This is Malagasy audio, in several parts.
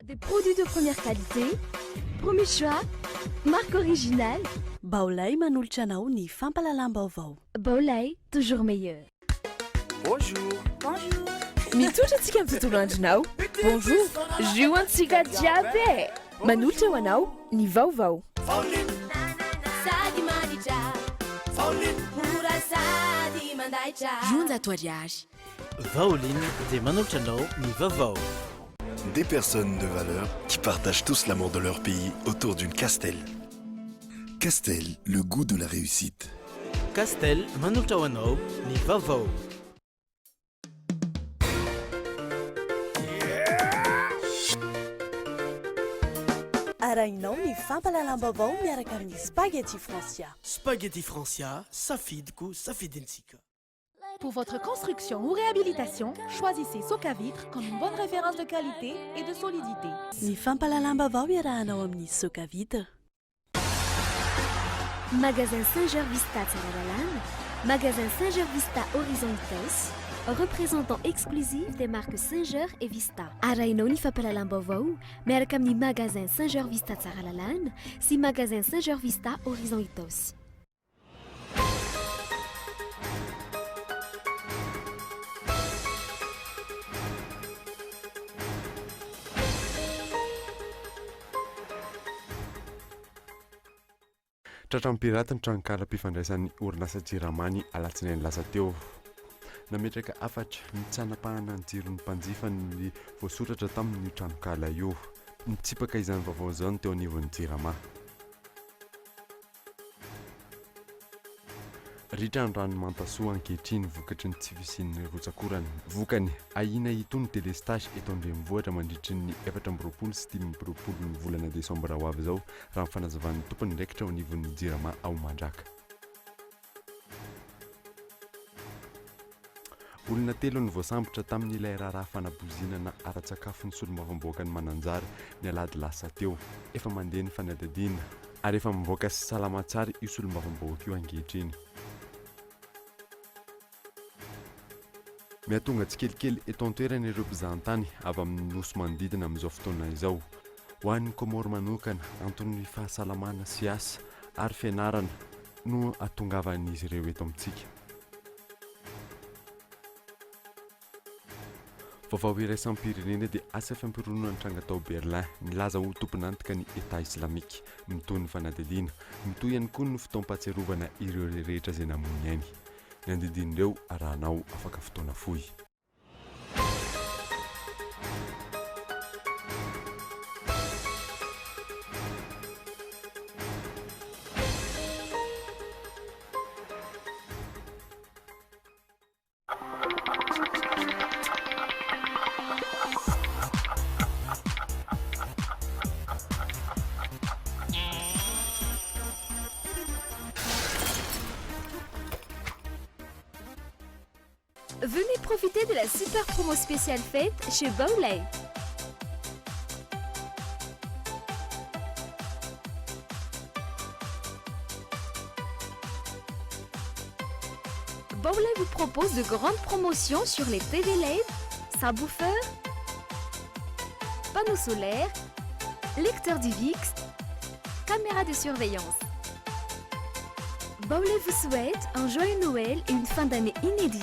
Des produits de première qualité, premier choix, marque originale. Baolai manolotra anao ny fampahalalam-baovao. Baolai, toujours meilleur. Bonjour. Bonjour. Mitondra antsika amin'ny tontolo andronao. Bonjour. Jus antsika jiaby e. Manolotra ho anao ny vaovao. Sady manitra. Mora sady mandaitra. 200 ariary. Vaoline dia manolotra anao ny vaovao. Des personnes de valeur qui partagent tous l'amour de leur pays autour d'une Castel. Castel, le goût de la réussite. Castel manolotra ho anao ny vaovao. Arahinao ny fampahalalam-baovao miaraka amin'ny Spaghetti Francia. Spaghetti Francia, safidiko, safidintsika. Pour votre construction ou réhabilitation, choisissez Socavitre comme une bonne référence de qualité et de solidité. Ny fampahalalam-baovao iarahanao amin'ny Socavitre. Magasin Singer Vista Tsaralalàna, Magasin Singer Vista Horizon Itaosy, représentant exclusif des marques Singer et Vista. Arahinao ny fampahalalam-baovao miaraka amin'ny Magasin Singer Vista Tsaralalàna sy Magasin Singer Vista Horizon Itaosy. Tratran'ny piraty ny tranokalam-pifandraisan'ny orinasa Jirama ny alatsinainy lasa teo. Nametraka hafatra ny tsy hanapahana ny jiron'ny mpanjifa ny voasoratra tamin'io tranonkala io. Nitsipaka izany vaovao izao ny teo anivon'ny Jirama. Ritra ny rano Mantasoa ankehitriny vokatry ny tsy fisian'ny rotsak'orana. Vokany, ahiana hitohy ny delestazy eto an-drenivohitra mandritry ny 24 sy 25 ny volana desambra ho avy izao, raha ny fanazavan'ny tompon'andraikitra ao anivon'ny Jirama ao Mandraka. Olona telo no voasambotra tamin'ilay raharaha fanabozinana ara-tsakafo ny solombavambahoakan'i Mananjary ny alahady lasa teo. Efa mandeha ny fanadihadiana ary efa mivoaka salama tsara io solombavambahoaka io ankehitriny. Mihatonga tsikelikely eto an-toerana ireo mpizahantany avy amin'ny nosy manodidina amin'izao fotoana izao. Ho an'ny Comores manokana, anton'ny fahasalamana sy asa ary fianarana no ahatongavan'izy ireo eto amintsika. Vaovao iraisam-pirenena dia asa fampironana nitranga tao Berlin, nilaza ho tompon'antoka ny Etat Islamique. Mitohy ny fanadihadiana. Mitohy ihany koa ny fotoam-pahatsiarovana ireo rehetra izay namoy ny ainy. Ny andidin'ireo arahanao afaka fotoana fohy. Venez profiter de la super promo spéciale fête chez Bowley. Bowley vous propose de grandes promotions sur les TV LED, subwoofers, panneaux solaires, lecteurs DivX, caméras de surveillance. Bowley vous souhaite un joyeux Noël et une fin d'année inédite.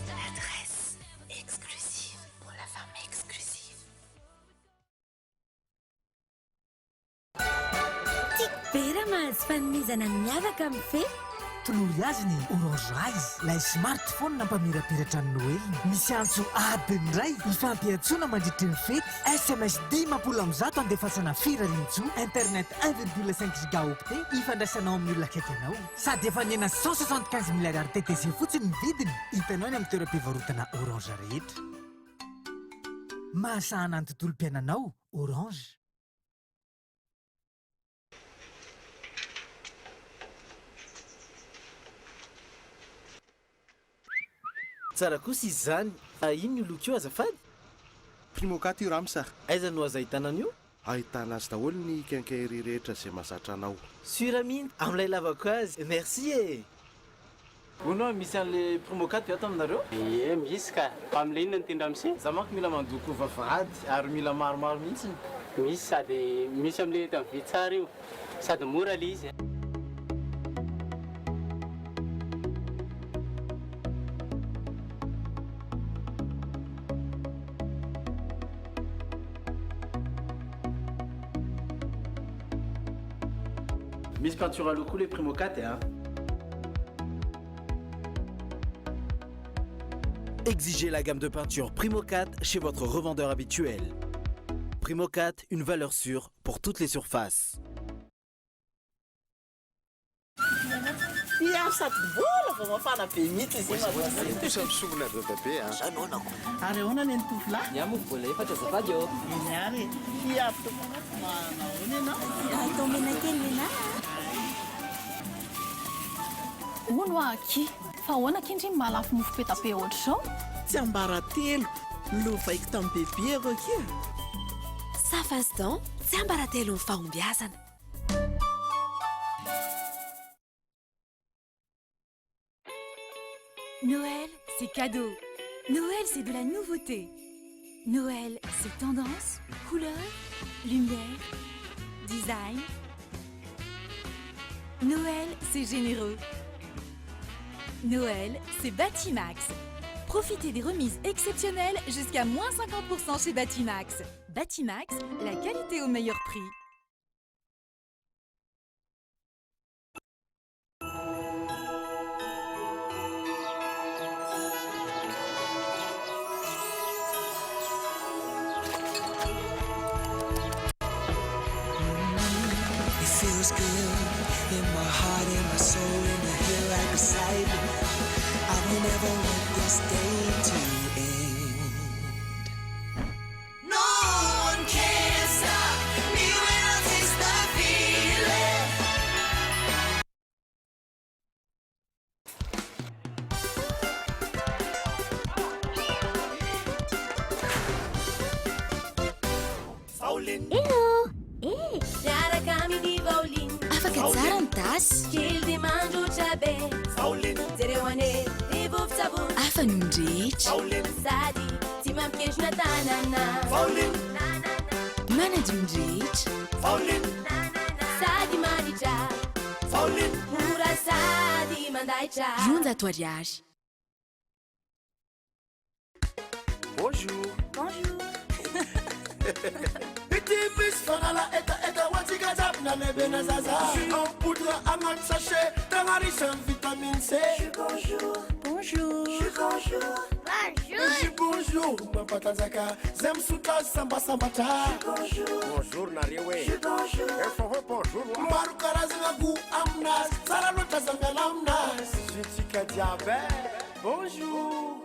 L'adresse exclusive pour la femme exclusive. Tiako be raha mahazo fanomezana miavaka amin'ny fety. Tolory azy ny Orange Rise, ilay smartphone nampamirapiratra ny Noeliny. Misy antso adiny iray ifampiantsoana mandritry ny fety, sms 150 andefasana firariantsoa, internet 1,5 giga octet ifandraisanao amin'ny olona akaiky anao. Sady efa nihena 175 mille ariary TTC fotsiny ny vidiny, hitanao any amin'ny toeram-pivarotana Orange rehetra. Mahasahana ny tontolom-piainanao, Orange. Tsara kosa izy izany. Inona io loko io azafady? Primocat io rams a! Aiza no azo ahitana an'io? Ahitana azy daholo ny quincaillerie rehetra izay mahazatra anao. Sur mihitsy amin'ilay lavako azy. Merci e! Hono hoa misy an'le Primocat ve ato aminareo? Ie misy ka! Fa amin'le inona no tian ramose? Za manko mila mandoko vavahady ary mila maromaro mihitsiny. Misy sady misy amin'le eto amin'ny vy tsara io sady mora le izy. Misy peinture à l'eau koa le Primocat a! Exigez la gamme de peinture Primocat chez votre revendeur habituel. Primocat, une valeur sûre pour toutes les surfaces. Ia sady mbola vao mafana be mihitsy izy io mademoiselle. Kosa misongona ry dadabe a. Zany ahoana ko. Ary ahoana ny an'ny tovolahy? Ny ahy moa mbola efatra azafady ô. Eny ary e. Ia tompoko. Manahoana ianao? Atao menakely nenah a. Hono hoa akia, fa ahoana akia ndry ny mahalafo mofo peta-pe ohatr'izao? Tsiambaratelo, lovaiko tamin'i bebeko akia. Safasdan, tsiambaratelon'ny fahombiazana. Noël, c'est cadeau. Noël, c'est de la nouveauté. Noël, c'est tendance, couleur, lumière, design. Noël, c'est généreux. Noël, c'est Batimax. Profitez des remises exceptionnelles jusqu'à moins 50% chez Batimax. Batimax, la qualité au meilleur prix. It feels good in my heart, in my soul, and you're here right beside me. I don't ever want this day to end. No one can stop me when I taste the feeling. Hello! Eh! Miaraka amin'ny Vaoline. Afaka tsara ny tasy. Kely dia mandroatra be. Jereo anie ny vovon-tsavony. Hafa ny olon-drehetra. Sady tsy mampikendrona tanana. Manadio ny rehetra. Sady manitra. Mora sady mandaitra. 200 ariary. Bonjour. Bonjour. Ity misy fanala etaeta ho antsika jiaby na lehibe na zaza. Jus en poudre agnaty sachet tegna riche en vitamine C. Bonjour. Bonjour. Bonjour. Jus bonjour mampatanjaka zay misotra azy sambasambatra. Bonjour nareo e. Efa hoe bonjour wa. Maro karazagna goût aminazy tsara loatra za miala aminazy. Jus-tsika jiaby e. Bonjour.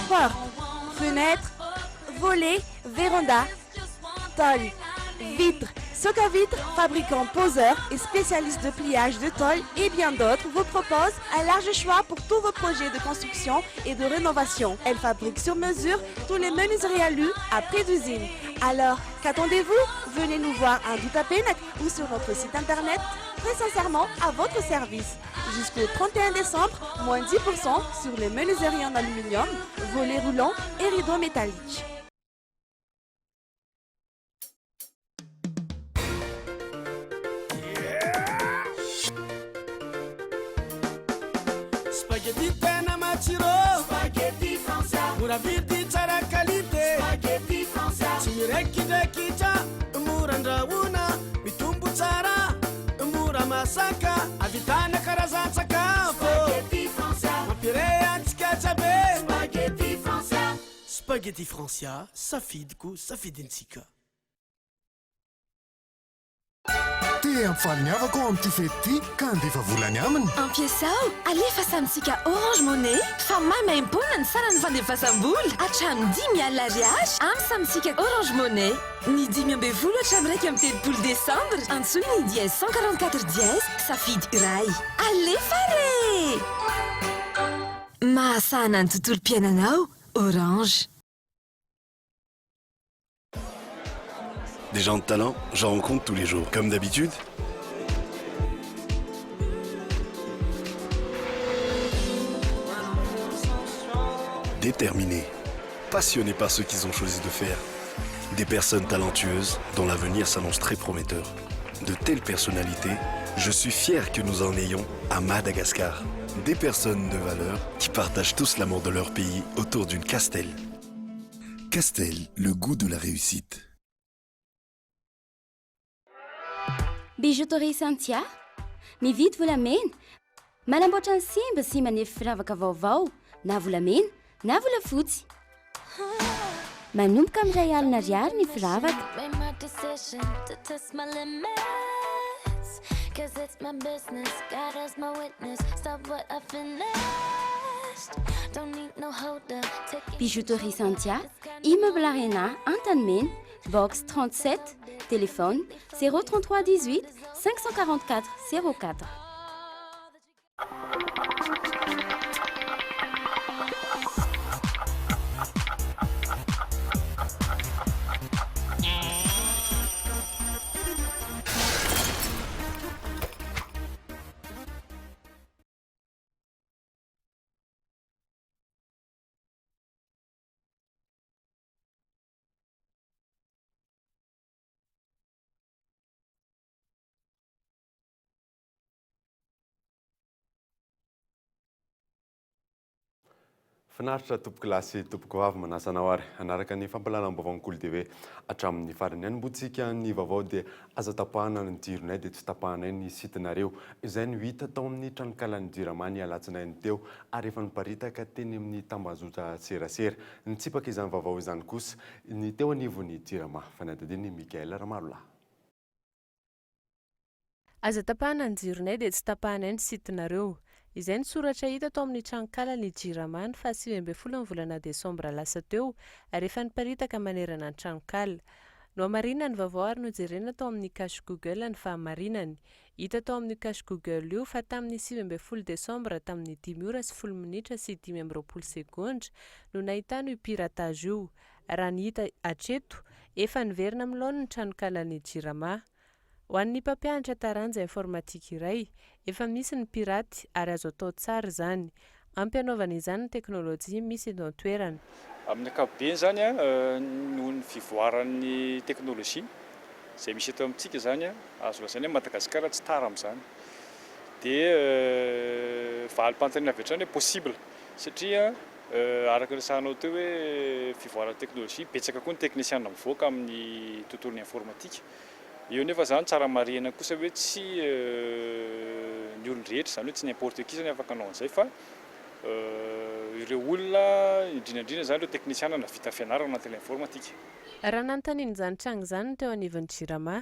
Porte, fenêtre, volet, véranda, tôle, vitre, Socavitre, fabricant poseur et spécialiste de pliage de tôle et bien d'autres, vous propose un large choix pour tous vos projets de construction et de rénovation. Elle fabrique sur mesure tous les menuiseries alu à prix d'usine. Alors, qu'attendez-vous? Venez nous voir à Andohatapenaka ou sur notre site internet, très sincèrement à votre service. Jusqu'au 31 décembre, moins 10% sur les menuiseries en aluminium, volets roulants et rideaux métalliques. Spaghetti tena matsiro. Spaghetti Francia. Mora vidy tsara qualité. Spaghetti Francia. Tsy miraikiraikitra, mora andrahoana, mitombo tsara, mora masaka, ahavitana karazan-tsakafo. Spaghetti Francia. Mampiray antsika jiaby. Spaghetti Francia. Spaghetti Francia, safidiko, safidintsika. Te hampifaly ny havako aho amin'ity fety ity ka handefa vola any aminy. Ampiasao, alefaso amintsika Orange Money fa maimaimpoana ny saran'ny fandefasam-bola hatramin'ny 50 alina ariary amin'ny samintsika Orange Money. Ny 15 hatramin'ny 31 desambra, antsoy ny dièse 144 dièse, safidy iray. Alefa re! Mahasahana ny tontolom-piainanao, Orange. Des gens de talent, j'en rencontre tous les jours. Comme d'habitude. Déterminés, passionnés par ce qu'ils ont choisi de faire. Des personnes talentueuses dont l'avenir s'annonce très prometteur. De telles personnalités, je suis fier que nous en ayons à Madagascar. Des personnes de valeur qui partagent tous l'amour de leur pays autour d'une Castel. Castel, le goût de la réussite. Bijouterie Santia, mividy volamena, manamboatra ny simba sy manefy firavaka vaovao na volamena na volafotsy. Manomboka amin'ny 1000 ariary ny firavaka. Bijouterie Santia, Immeuble Arena, Antanimena, box 37, téléphone 033 18 544 04. Finaritra tompoko lahy sy tompoko vavy manasa anao ary hanaraka ny fampahalalam-baovaon'ny Kolo TV hatramin'ny farany. Hanombohantsika ny vaovao dia aza tapahana ny jironay dia tsy tapahanay ny site-nareo. Izay no hita tao amin'ny tranonkalan'ny Jirama ny alatsinainy teo ary efa niparitaka teny amin'ny tambazotra serasera. Nitsipaka izany vaovao izany kosa ny teo anivon'ny Jirama. Fanadihadian'i Michael Ramarolahy. Aza tapahana ny jironay dia tsy tapahanay ny site-nareo. Izay no soratra hita tao amin'ny tranonkalan'ny Jirama ny faha 19 ny volana desambra lasa teo ary efa niparitaka manerana ny tranonkala. Nohamarinina ny vaovao ary nojerena tao amin'ny cache Google ny fahamarinany. Hita tao amin'io cache Google io fa tamin'ny 19 desambra tamin'ny dimy ora sy folo minitra sy 25 segondra no nahitana io piratage io. Raha ny hita hatreto, efa niverina amin'ny laoniny ny tranonkalan'ny Jirama. Ho an'ny mpampianatra taranja informatique iray, efa misy ny piraty ary azo atao tsara izany. Ampy hanaovana izany ny teknolojia misy eto an-toerana. Amin'ny ankapobeny izany, noho ny fivoaran'ny teknolojia izay misy eto amintsika izany, azo lazaina hoe Madagasikara tsy tara amin'izany. Dia valim-panontaniana avy hatrany hoe possible satria araka ny resahanao teo hoe fivoaran'ny teknolojia, betsaka koa ny teknisiana mivoaka amin'ny tontolon'ny informatika. Eo nefa izany tsara marihina kosa hoe tsy ny olon-drehetra, izany hoe tsy n'importe qui izany afaka hanao an'izay fa ireo olona, indrindra indrindra izany ireo teknisiana nahavita fianarana anatin'ilay informatika. Raha nanontaniana izany tranga izany ny teo anivon'ny Jirama,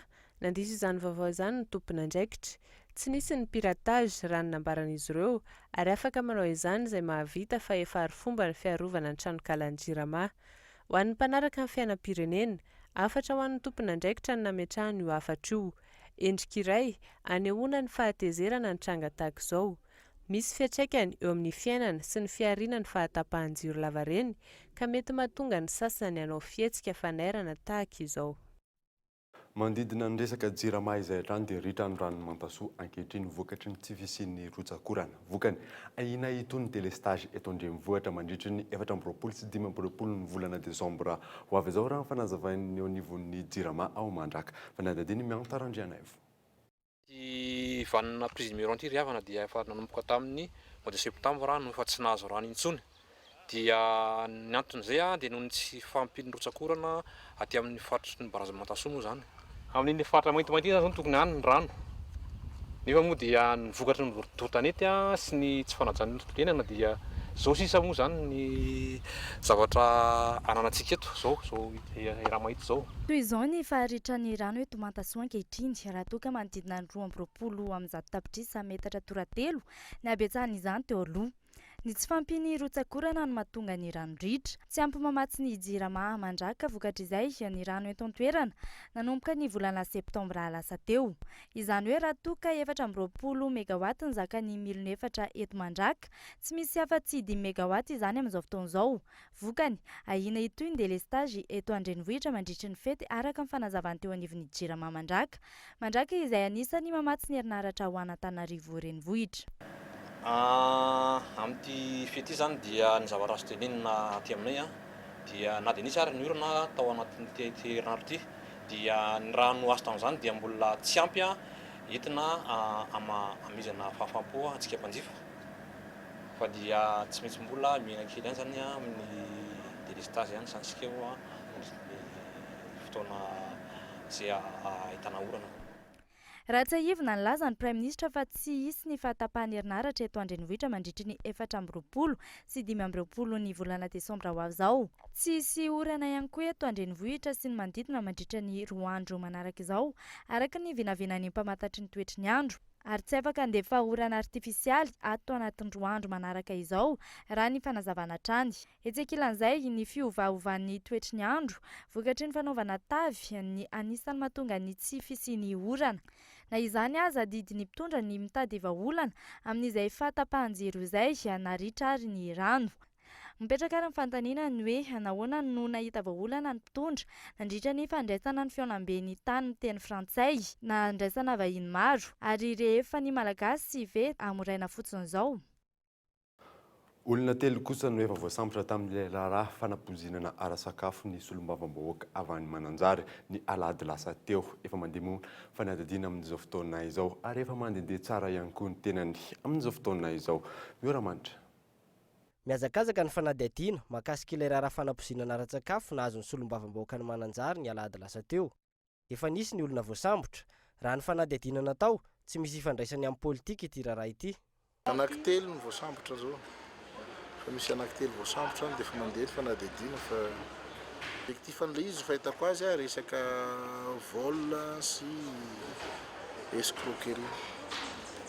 nandiso izany vaovao izany ny tompon'andraikitra. Tsy nisy ny piratage, raha ny nambaran'izy ireo, ary afaka manao izany izay mahavita fa efa arifomba ny fiarovana ny tranonkalan'ny Jirama. Ho an'ny mpanaraka ny fiainam-pirenena, hafatra ho an'ny tompon'andraikitra ny nametrahana io hafatra io. Endrika iray, anehoana ny fahatezerana ny tranga tahaka izao. Misy fiantraikany eo amin'ny fiainana sy ny fihariana ny fahatapahan-jiro lavareny ka mety mahatonga ny sasany hanao fihetsika fanairana tahaka izao. Manodidina ny resaka Jirama izay hatrany dia ritra ny ranon'i Mantasoa ankehitriny vokatry ny tsy fisian'ny rotsak'orana. Vokany, ahiana hitohy ny délestage eto an-drenivohitra mandritry ny 24 sy 25 ny volana desambra ho avy izao raha ny fanazavain'ny eo anivon'ny Jirama ao Mandraka. Fanadihadian'i Mianta Randrianaivo. Ity vanona prise numéro ity ry havana dia efa nanomboka tamin'ny mois de septembre aho no efa tsy nahazo rano intsony. Dia ny anton'izay dia noho ny tsy fahampian'ny rotsak'orana aty amin'ny faritry ny barazy Mantasoa moa izany. Amin'iny faritra maintimainty iny izany izao no tokony any ny rano. Nefa moa dia ny vokatry ny doro tanety sy ny tsy fanajan'ny tontolo iainana dia Zao sisa moa zany ny zavatra ananantsika eto zao, zao raha mahita zao. Toy izao ny faharitran'ny rano eto Mantasoa ankehitriny, raha toa ka manodidina ny 122 tapitrisa metatra toratelo ny habetsahan'izany teo aloha. Ny tsy fahampian'ny rotsak'orana no mahatonga ny rano ritra. Tsy ampy mamatsy ny Jirama mandraka vokatr'izay ny rano eto an-toerana nanomboka ny volana septambra lasa teo. Izany hoe raha toa ka 24 megawatt ny zakan'ny milina efatra eto Mandraka, tsy misy afa-tsy dimy megawatt izany amin'izao fotoana izao. Vokany, ahiana hitohy ny delestazy eto an-drenivohitra mandritry ny fety araka ny fanazavan'ny teo anivon'ny Jirama Mandraka. Mandraka izay anisan'ny mamatsy ny herinaratra ho an'Antananarivo renivohitra. Amin'ity fety ity izany dia ny zavatra azo tenenina aty aminay dia na dia nisy ary ny orana tao anatin'ity herinandro ity dia ny rano azo tamin'izany dia mbola tsy ampy entina hamehezana fahafaham-po antsika mpanjifa fa dia tsy maintsy mbola mihena kely ihany izany amin'ny delestazy ihany izany isika eo mandritry ny fotoana izay ahitana orana. Raha tsiahivina, nilaza ny Praiminisitra fa tsy hisy ny fahatapahan'ny herinaratra eto an-drenivohitra mandritry ny 24 sy 25 ny volana desambra ho avy izao. Tsy hisy orana ihany koa eto an-drenivohitra sy ny manodidina mandritra ny 2 andro manaraka izao, araka ny vinavinan'ny mpamantatry ny toetry ny andro. Ary tsy afaka handefa orana artifisialy ato anatin'ny 2 andro manaraka izao, raha ny fanazavana hatrany. Etsy ankilan'izay, ny fiovaovan'ny toetry ny andro, vokatry ny fanaovana tavy, ny anisan'ny mahatonga ny tsy fisian'ny orana. Na izany aza, adidin'ny mpitondra ny mitady vahaolana amin'izay fahatapahan-jiro izay, na ritra ary ny rano. Mipetraka ary ny fanontaniana ny hoe, nahoana no nahita vahaolana ny mpitondra nandritra ny fandraisana ny fihaonamben'ny tany miteny frantsay, nandraisana vahiny maro, ary rehefa ny Malagasy ve hamoraina fotsiny izao? Olona telo kosa no efa voasambotra tamin'ilay raharaha fanapoizinana ara-sakafo ny solombavambahoaka avy any Mananjary ny alahady lasa teo. Efa mandeha moa fanadihadiana amin'izao fotoana izao ary efa mandehandeha tsara ihany koa ny tenany amin'izao fotoana izao. Mioramanitra. Mihazakazaka ny fanadihadiana mahakasika ilay raharaha fanapoizinana ara-tsakafo nahazo ny solombavambahoakan'i Mananjary ny alahady lasa teo. Efa nisy ny olona voasambotra. Raha ny fanadihadiana natao, tsy misy ifandraisany amin'ny politika ity raharaha ity. Anankitelo no voasambotra zao. Efa misy anankitelo voasambotra any dia efa mandeha ny fanadihadiana fa objectif an'ilay izy ny fahitako azy a resaka vol sy escroquerie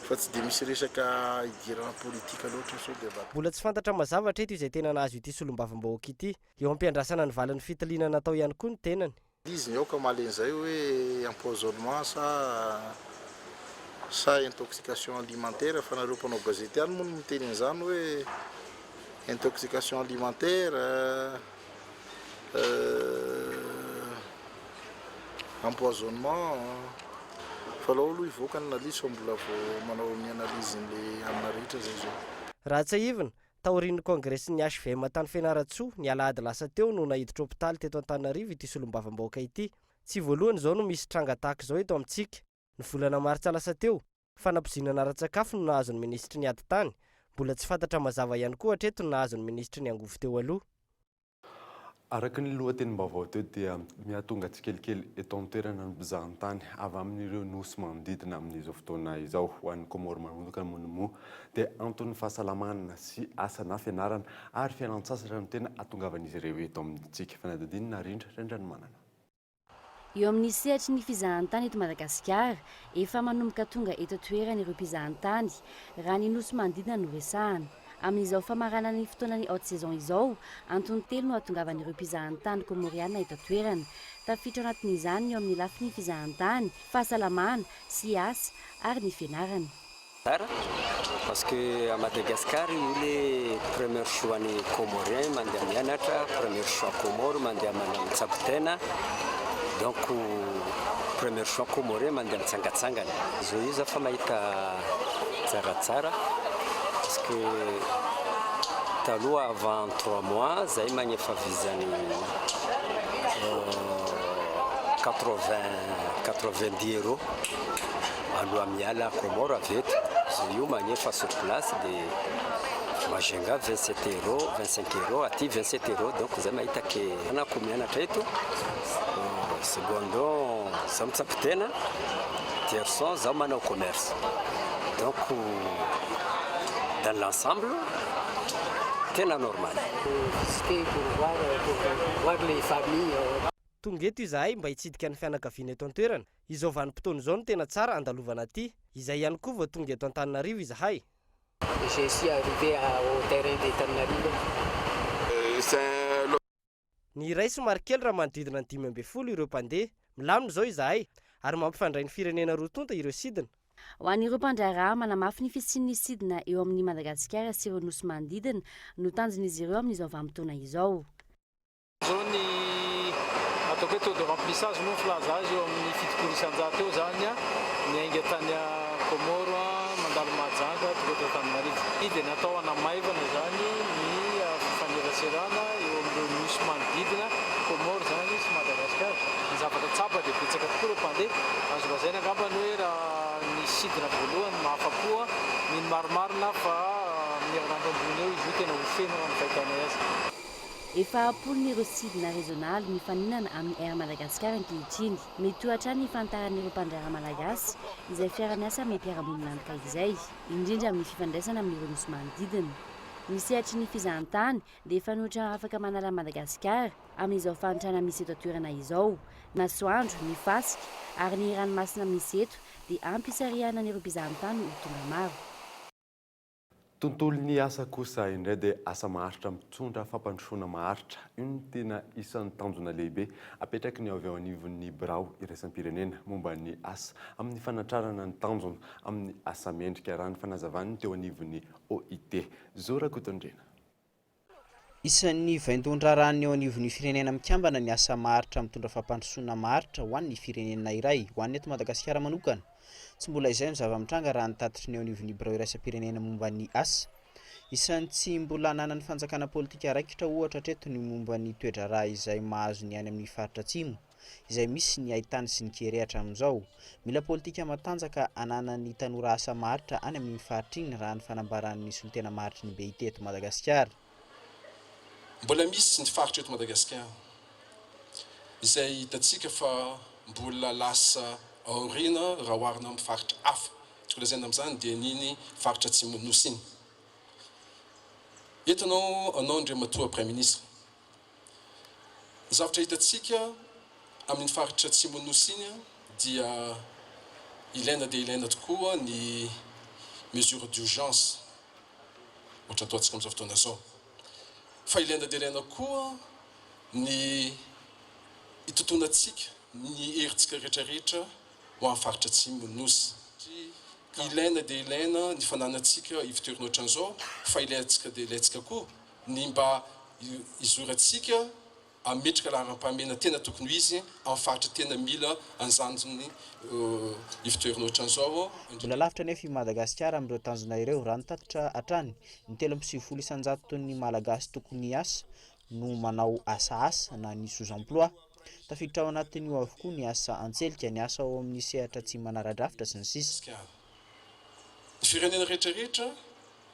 fa tsy dia misy resaka idirana politika loatra sao dia mba. Mbola tsy fantatra mazava hatreto izay tena nahazo ity solombavambahoaka ity. Eo am-piandrasana ny valin'ny fitiliana natao ihany koa ny tenany. Izy ny aoka hamaly an'izay hoe empoisonnement sa sa intoxication alimentaire fa nareo mpanao gazety ihany moa no miteny an'izany hoe intoxication alimentaire empoisonnement fa aleo aloha hivoaka ny analyse fa mbola vao manao ny analyse n'le anona rehetra zay zao. Raha tsiahivina, Taorian'ny kongresin'ny hvm tany Fianarantsoa, ny alahady lasa teo no naiditra hopitaly teto Antananarivo ity solombavambahoaka ity. Tsy voalohany izao no misy tranga tahaka izao eto amintsika. Ny volana martsa lasa teo, fanapoizinana ara-tsakafo no nahazo ny minisitry ny ady tany. Mbola tsy fantatra mazava ihany koa hatreto ny nahazo ny minisitry ny angovo teo aloha. Araka ny lohatenim-baovao teo dia mihatonga tsikelikely eto an-toerana ny mpizahantany avy amin'ireo nosy manodidina amin'izao fotoana izao. Ho an'i Comores manokana moa dia anton'ny fahasalamana sy asa na fianarana ary fialan-tsasatra no tena ahatongavan'izy ireo eto amintsika. Fanadihadiana Narindra Randrianomanana. Eo amin'ny sehatry ny fizahantany eto Madagasikara, efa manomboka tonga eto an-toerana ireo mpizahantany, raha ny nosy manodidina no resahana. Amin'izao famaranana ny fotoanan'ny haute saison izao, antony telo no hahatongavan'ireo mpizahantany kômôriana eto an-toerana. Tafiditra ao anatin'izany ny eo amin'ny lafiny fizahantany, fahasalamana sy asa ary ny fianarana. Tsara parce que à Madagascar io le premier choix ny Comorien mandeha mianatra, premier choix Comore mandeha manao mitsabo tena, donc premier choix Comorien mandeha mitsangatsangana. Zao io za fa mahita tsaratsara parce que taloha avant trois mois zay magnefa visa-ny 80 90 euros. Aloha miala Comore avy eto, zay io magnefa sur place de Majunga 27 euros, 25 euros, aty 27 euros donc zay mahita ke anako mianatra eto, secondo zaho mitsabo tena, tierçon zaho manao commerce donc dans l'ensemble. Tena normal. Visiter pour voir, pour voir les familles. Tonga eto izahay mba hitsidika ny fianakaviana eto an-toerana. Izao vanim-potoana izao no tena tsara andalovana aty. Izay ihany koa vao tonga eto Antananarivo izahay. Je suis arrivé au terrain de Tananarive. Ny iray somary kely raha manodidina ny 15 ireo mpandeha. Milamina izao izahay ary mampifandray ny firenena roa tonta ireo sidina. Ho an'ireo mpandraharaha, manamafy ny fisian'ny sidina eo amin'i Madagasikara sy ireo nosy manodidina no tanjon'izy ireo amin'izao vanim-potoana izao. Izao ny ataoko hoe taux de remplissage moa ny filaza azy eo amin'ny 70% eo izany, niainga tany Comores mandalo Mahajanga tonga eto Antananarivo. Dia natao hanamaivana izany ny fifaneraserana eo amin'ireo nosy manodidina Comores izany sy Madagasikara. Ny zavatra tsapa dia betsaka tokoa ireo mpandeha. Azo lazaina angamba ny hoe raha ny sidina voalohany mahafa-po, mino marimarina aho fa amin'ny herinandro ambony eo izy io tena ho feno raha ny fahitanay azy. Efa am-polony ireo sidina rezionaly mifaninana amin'ny Air Madagascar ankehitriny. Mitohy hatrany ny fanitarana ireo mpandraharaha malagasy izay fiara-miasa amin'ny mpiara-monina izay, indrindra amin'ny fifandraisana amin'ireo nosy manodidina. Ny sehatry ny fizahantany dia fanoitra afaka manala an'i Madagasikara amin'izao fahantrana misy eto an-toerana izao. Masoandro, ny fasika ary ny ranomasina misy eto dia ampy hisarihana an'ireo mpizahantany ho tonga maro. Tontolon'ny asa kosa indray dia asa maharitra mitondra fampandrosoana maharitra. Io no tena isan'ny tanjona lehibe apetraky ny avy eo anivon'ny birao iraisam-pirenena momba ny asa amin'ny fanatrarana ny tanjona amin'ny asa mendrika, raha ny fanazavany teo anivon'ny OIT. Zo Rakotondriana. Isan'ny vaindohan-draharahan'ny eo anivon'ny Firenena Mikambana ny asa maharitra mitondra fampandrosoana maharitra ho an'ny firenena iray, ho an'ny eto Madagasikara manokana. Tsy mbola izay no zava-mitranga raha ny tatitry ny eo anivon'ny Birao iraisam-pirenena momba ny asa. Isan'ny tsy mbola ananan'ny fanjakana politika raikitra ohatra hatreto ny momba ny toe-draharaha izay mahazo ny any amin'ny faritra atsimo, izay misy ny haitany sy ny kere hatramin'izao. Mila politika matanjaka ananan'ny tanora asa maharitra any amin'iny faritra iny raha ny fanambaran'ny solontena maharitry ny BIT eto Madagasikara. Mbola misy ny faritra eto Madagasikara izay hitantsika fa mbola lasa aoriana raha oharina amin'ny faritra hafa. Tiako lazaina amin'izany dia ny iny faritra atsimon'ny Nosy iny. Eto anao anao Andriamatoa Praiminisitra. Ny zavatra hitantsika amin'iny faritra atsimon'ny Nosy iny dia ilaina dia ilaina tokoa ny mesure d'urgence. ohatra ataontsika amin'izao fotoana izao. Fa ilaina dia ilaina koa ny hitontonantsika ny herintsika rehetra rehetra ho an'ny faritra atsimon'ny Nosy. Ilaina dia ilaina ny fananantsika ivotoerana ohatran'izao fa ilaintsika dia ilaintsika koa ny mba hizorantsika Hametraka laharam-pahamehana tena tokony ho izy amin'ny faritra tena mila an'izany ivotoerana ohatran'izao. Mbola lavitra anefa i Madagasikara amin'ireo tanjona ireo. Raha ny tatitra hatrany, ny 93 isan-jaton'ny Malagasy tokony hiasa no manao asa asa na ny sous-emploi. Tafiditra ao anatin'io avokoa ny asa an-tselika, ny asa ao amin'ny sehatra tsy manara-drafitra, sy ny sisa. Ny firenena rehetra rehetra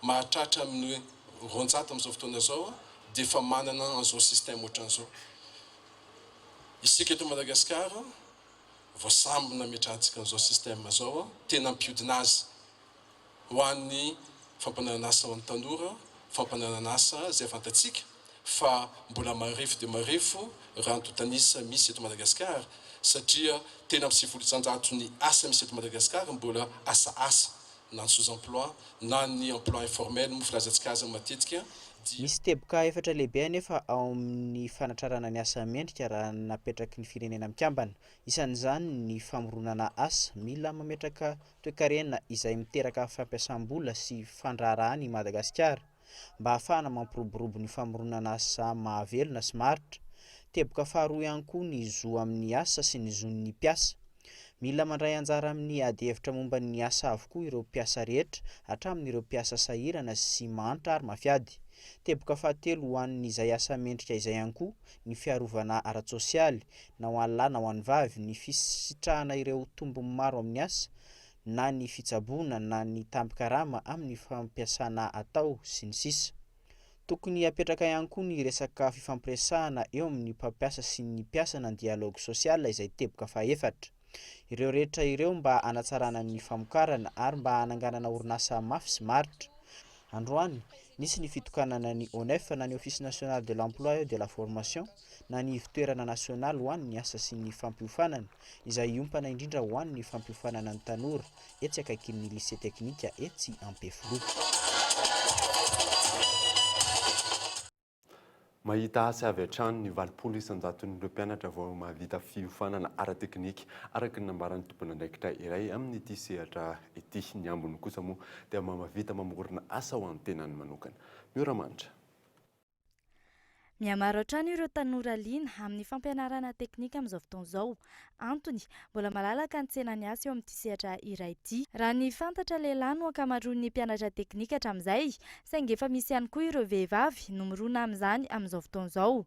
mahatratra amin'ny 200 amin'izao fotoana izao dia efa manana an'izao système ohatran'izao. Isika eto Madagasikara vao samby nametrahantsika an'izao système izao, tena hampiodina azy ho an'ny fampananan'asa ho an'ny tanora, fampananan'asa izay fantatsika fa mbola marefo dia marefo raha ny antontan'isa misy eto Madagasikara satria 93% ny asa misy eto Madagasikara mbola asa asa na ny sous-emploi na ny emploi informel moa filazantsika azy matetika dia. Misy teboka efatra lehibe anefa ao amin'ny fanatrarana ny asa mendrika raha napetraky ny Firenena Mikambana. Isan'izany ny famoronana asa. Mila mametraka toekarena izay miteraka fampiasam-bola sy fandraharahana i Madagasikara mba hahafahana mampiroborobo ny famoronana asa mahavelona sy maharitra. Teboka faharoa ihany koa ny zo amin'ny asa sy ny zon'ny mpiasa. Mila mandray anjara amin'ny adihevitra momba ny asa avokoa ireo mpiasa rehetra, hatramin'ireo mpiasa sahirana sy mahantra ary mafy ady. Teboka fahatelo ho an'izay asa mendrika izay ihany koa ny fiarovana ara-tsosialy, na ho an'ny lahy na ho an'ny vavy, ny fisitrahana ireo tombony maro amin'ny asa, na ny fitsaboana na ny tambin-karama amin'ny fampiasana atao, sy ny sisa. Tokony hapetraka ihany koa ny resaka fifampiresahana eo amin'ny mpampiasa sy ny mpiasa na ny dialogue social izay teboka fahefatra. Ireo rehetra ireo mba hanatsarana ny famokarana ary mba hananganana orinasa mafy sy maharitra. Androany, Nisy ny fitokanana ny ONEF na ny Office National de l'Emploi et de la Formation na ny Ivontoerana Nasionaly ho an'ny Asa sy ny Fampiofanana izay hiompana indrindra ho an'ny fampiofanana ny tanora etsy akaikin'ny Lycée Teknika etsy Ampefiloha. Mahita asa avy hatrany ny 80 isan-jaton'ireo mpianatra vao mahavita fiofanana ara-teknika, araka ny nambaran'ny tompon'andraikitra iray amin'ity sehatra ity. Ny ambiny kosa moa dia mahavita mamorona asa ho an'ny tenany manokana. Miora-manitra. Mihamaro hatrany ireo tanora liana amin'ny fampianarana teknika amin'izao fotoana izao. Antony, mbola malalaka ny tsenan'ny asa eo amin'ity sehatra iray ity. Raha ny fantatra, lehilahy no ankamaroan'ny mpianatra teknika hatramin'izay, saingy efa misy ihany koa ireo vehivavy no mirona amin'izany amin'izao fotoana izao.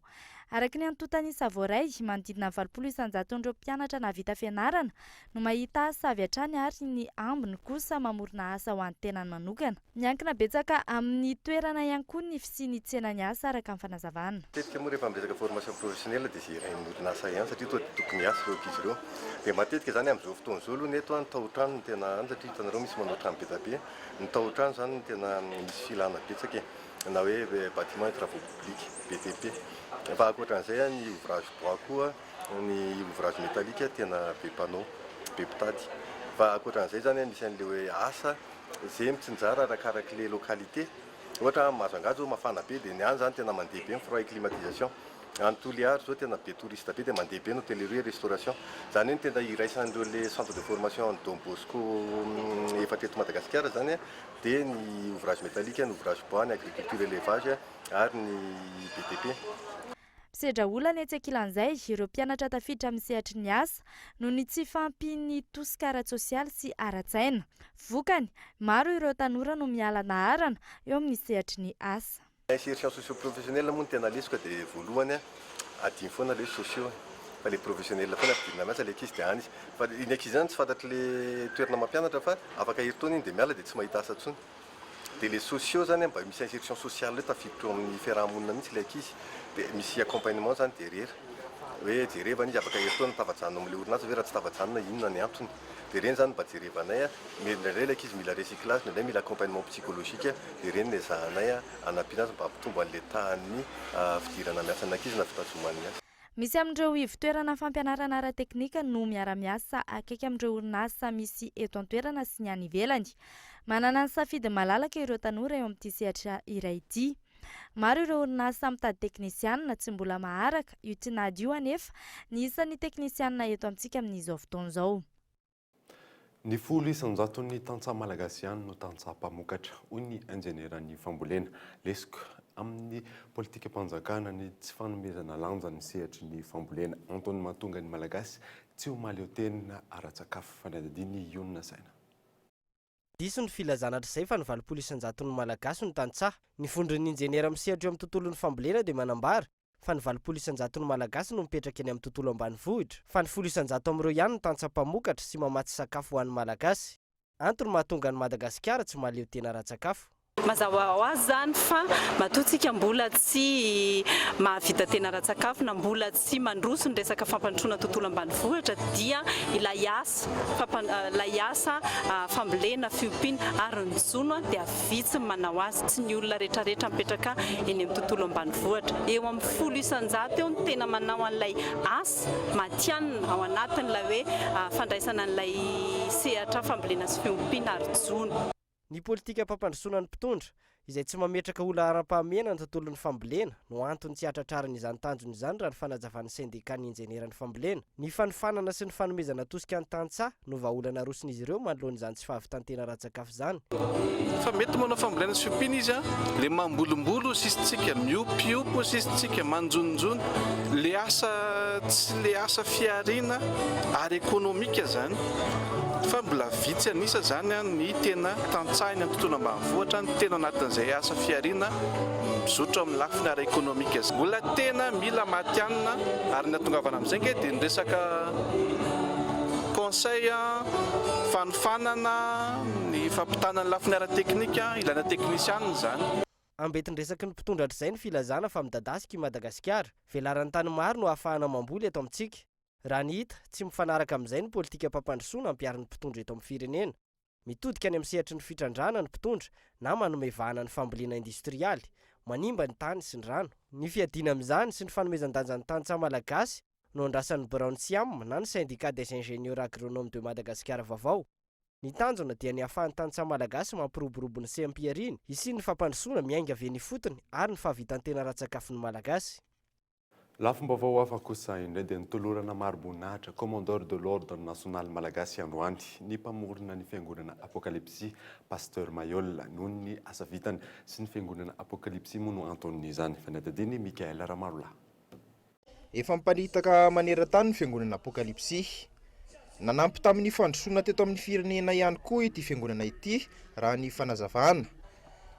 Araka ny antontan'isa voaray, manodidina ny 80 isan-jaton'ireo mpianatra nahavita fianarana no mahita asa avy hatrany ary ny ambiny kosa mamorona asa ho an'ny tenany manokana. Miankina betsaka amin'ny toerana ihany koa ny fisian'ny tsenan'ny asa araka ny fanazavana. Matetika moa rehefa miresaka formation professionnelle dia izay irain'ny orinasa ihany satria toa tokony hiasa ireo ankizy ireo. Dia matetika izany amin'izao fotoana izao aloha ny eto ny taotrano no tena any satria hitanareo misy manao trano be dia be. Ny taotrano izany no tena misy filana betsaka e. Na hoe bâtiment et travaux publics, BTP. Fa ankoatran'izay ny ouvrage bois koa, ny ouvrage métallique tena be mpanao, be mpitady. Fa ankoatran'izay izany misy an'ilay hoe asa Ze mitsinjara arakarak'le localité, ohatra any Majunga zao mafana be de ny any zany tena mandeha be ny froid et climatisation, any Toliary zao tena be touriste be de mandeha be ny hôtellerie et restauration, zany hoe ny tena iraisan'ireo le centre de formation an'i Don Bosco efatra eto Madagasikara zany de ny ouvrage métallique, ny ouvrage bois, ny agriculture élevage ary ny BTP. Misedra olana etsy ankilan'izay ireo mpianatra tafiditra amin'ny sehatry ny asa noho ny tsy fahampian'ny tosika ara-tsosialy sy ara-tsaina. Vokany, maro ireo tanora no miala laharana eo amin'ny sehatry ny asa. Insertion socio-professionnelle moa no tena lesoka dia voalohany adino foana ilay hoe socio e, fa ilay professionnel foana ampidirina miasa ilay ankizy dia any izy, fa iny ankizy iny tsy fantatr'ilay toerana mampianatra fa afaka herintaona iny dia miala dia tsy mahita asa intsony. Dia les sociaux zany mba misy insertion sociale hoe tafiditra eo amin'ny fiaraha-monina mihitsy ilay ankizy dia misy accompagnement zany derrière hoe jerevana izy afaka herintaona tafajanona ao amin'ilay orinasa ve raha tsy tafajanona inona ny antony dia ireny zany mba jerevanay a, indraindray ilay ankizy mila recyclage indraindray mila accompagnement psychologique dia ireny no ezahanay hanampiana azy mba hampitombo an'ilay tahan'ny fidirana miasa ny ankizy na fitazomany ny asa. Misy amin'ireo ivon-toerana fampianarana ara-teknika no miara-miasa akaiky amin'ireo orinasa misy eto an-toerana sy ny any ivelany. Manana ny safidy malalaka ireo tanora eo amin'ity sehatra iray ity. Maro ireo orinasa mitady teknisianina tsy mbola maharaka io tinady io anefa ny isan'ny teknisianina eto amintsika amin'izao fotoana izao. Ny 10 isan-jaton'ny tantsaha malagasy ihany no tantsaha mpamokatra, hoy ny injenieran'ny fambolena. Lesoka amin'ny politikam-panjakana ny tsy fanomezana lanja ny sehatry ny fambolena. Antony mahatonga ny Malagasy tsy ho mahaleotena ara-tsakafo. Fanadihadian'i Ionona Saina. Diso ny filazana hatrizay fa ny 80 isan-jaton'ny Malagasy no tantsaha. Ny vondron'ny injeniera misehatra eo amin'ny tontolon'ny fambolena dia manambara fa ny 80 isan-jaton'ny Malagasy no mipetraka eny amin'ny tontolo ambanivohitra, fa ny 10 isan-jato amin'ireo ihany no tantsaha mpamokatra sy mamatsy sakafo ho an'ny Malagasy. Antony mahatonga an'i Madagasikara tsy mahaleo tena ara-tsakafo. Mazava ho azy izany fa matoa tsika mbola tsy mahavita tena ara-tsakafo na mbola tsy mandroso ny resaka fampandrosoana tontolo ambanivohitra dia ilay asa ilay asa fambolena, fiompiana ary ny jono dia Vitsy ny manao azy, tsy ny olona rehetrarehetra mipetraka eny amin'ny tontolo ambanivohitra. Eo amin'ny 10% eo no tena manao an'ilay asa matihanina ao anatin'ilay hoe fandraisana an'ilay sehatra fambolena sy fiompiana ary jono. Ny politikam-pampandrosoana ny mpitondra, izay tsy mametraka ho laharam-pahamehana ny tontolon'ny fambolena, no antony tsy hahatratrarana izany tanjona izany raha ny fanazavan'ny sendikan'ny injenieran'ny fambolena. Ny fanofanana sy ny fanomezana tosika ny tantsaha no vahaolana aroson'izy ireo manoloana izany tsy fahavitan-tena ara-tsakafo izany. Fa mety manao fambolena sy fiompiana izy an, le mambolimboly hozy izy tsika, miompiompy hozy izy tsika, manjononjono, le asa tsy le asa fihariana ara ekonomika zany fa mbola vitsy an'isa zany an ny tena tantsaha eny amin'ny tontolo ambanivohitra no tena anatin'izay asa fihariana mizotra amin'ny lafiny ara ekonomika zay. Mbola tena mila matihanina ary ny atongavana amin'izay nge dia ny resaka conseil, fanofanana, ny fampitana ny lafiny ara-teknika, ilaina teknisianina izany. Ambentin-dresaky ny mpitondra hatrizay ny filazana fa midadasika i Madagasikara. Velaran-tany maro no ahafahana mamboly eto amintsika. Raha ny hita, tsy mifanaraka amin'izay ny politikam-pampandrosoana ampiharin'ny mpitondra eto amin'ny firenena. Mitodika any amin'ny sehatry ny fitrandrahana ny mpitondra na manome vahana ny fambolena indostrialy, manimba ny tany sy ny rano. Ny fiadiana amin'izany sy ny fanomezan-danja ny tantsaha malagasy no andrasan'ny biraon'ny Siam na ny Syndicat des Ingénieurs Agronomes de Madagascar vaovao. Ny tanjona dia ny hahafahan'ny tantsaha malagasy mampiroborobo ny seham-pihariany, hisian'ny fampandrosoana miainga avy eny ifotony ary ny fahavitan-tena ara-tsakafon'ny Malagasy. Lafim-baovao hafa kosa indray dia notolorana mari-boninahitra Commandeur de l'Ordre National Malagasy androany ny mpamorona ny fiangonana Apokalypsy, Pasteur Mailhol, noho ny asa vitany sy ny fiangonana Apokalypsy moa no anton'izany. Fanadihadian'i Michaël Ramarolahy. Efa miparitaka maneran-tany ny fiangonana Apokalypsy. Nanampy tamin'ny fandrosoana teto amin'ny firenena ihany koa ity fiangonana ity, raha ny fanazavana.